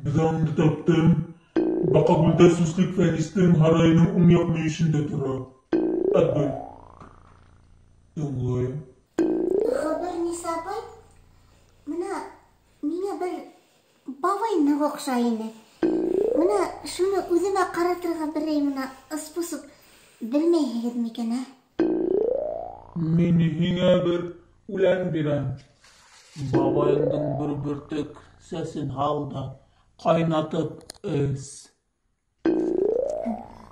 Быҙауыңды таптым. Баҡагүлдә Суслик Фәнистең һарайының уң яҡ мөйөшөндә тора. Отбой. Тыңлайым. Ғәберниса апай, мына миңә бер бабай ныҡ оҡшай ине. Мына шуны үҙемә ҡаратырға берәй мына способ белмәйһегеҙ микән, ә? Мин һиңә бер үлән бирәм. Бабайыңдың бер бөртөк сәсен һал да ҡайнатып эс.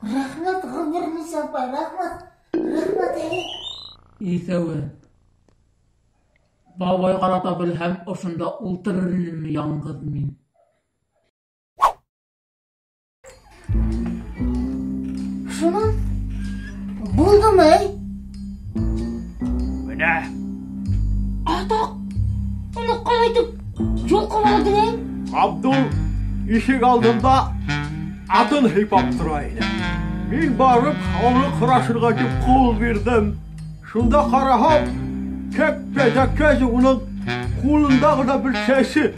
Рәхмәт, Ғәберниса апай, рәхмәт. Рәхмәт, әйе. Иҫәүе. Бабай ҡарата белһәм, ошонда ултырыр инемме яңғыҙ мин? Шунан булдымы, эй? Менә. Атаҡ, уны ҡалайтып йолҡоп алдың, эй? Абдул ишек алдында атын һыйпап тора ине. Мин барып, һаулыҡ һорашырға тип ҡул бирҙем. Шунда ҡараһам, кәппә-кәзе уның ҡулында ғына бер сәсе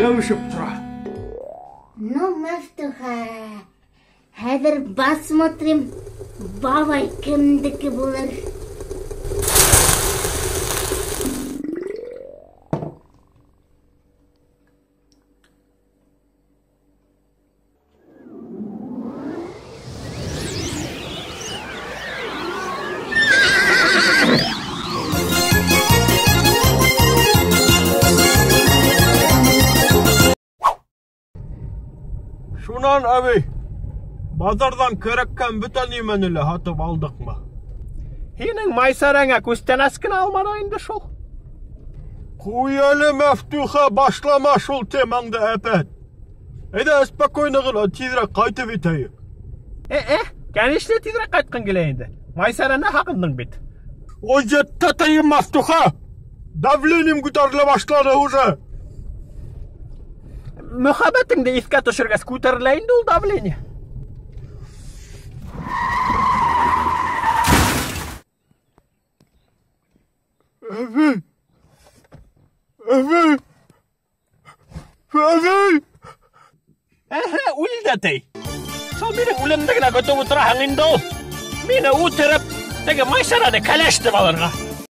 йәбешеп тора. Ну, Мәфтүхә, хәҙер посмотрим, бабай кемдеке булыр. Шунан, әбей, баҙарҙан кәрәккән бөтә нимәне лә һатып алдыҡмы? Һинең Майсәрәңә күстәнәс кенә алманы инде шул. Ҡуй әле, Мәфтүхә, башлама шул темаңды әпәт. Әйҙә, спокойно ғына тиҙерәк ҡайтып итәйек. Кәнешле тиҙерәк ҡайтҡың килә инде. Майсәрәне һағындың бит. Ой, еттәтәйем, Мәфтүхә! Давлением күтәрелә башланы уже. Мөхәббәтеңде иҫкә төшөргәс күтәрелә инде ул давление. Әбей! Әбей! Әбей! Әһә, үл дә тей. Шул минең үлемде генә көтөп ултыраһың инде ул. Мине үтереп, теге Майсәрәне кәләш итеп алырға.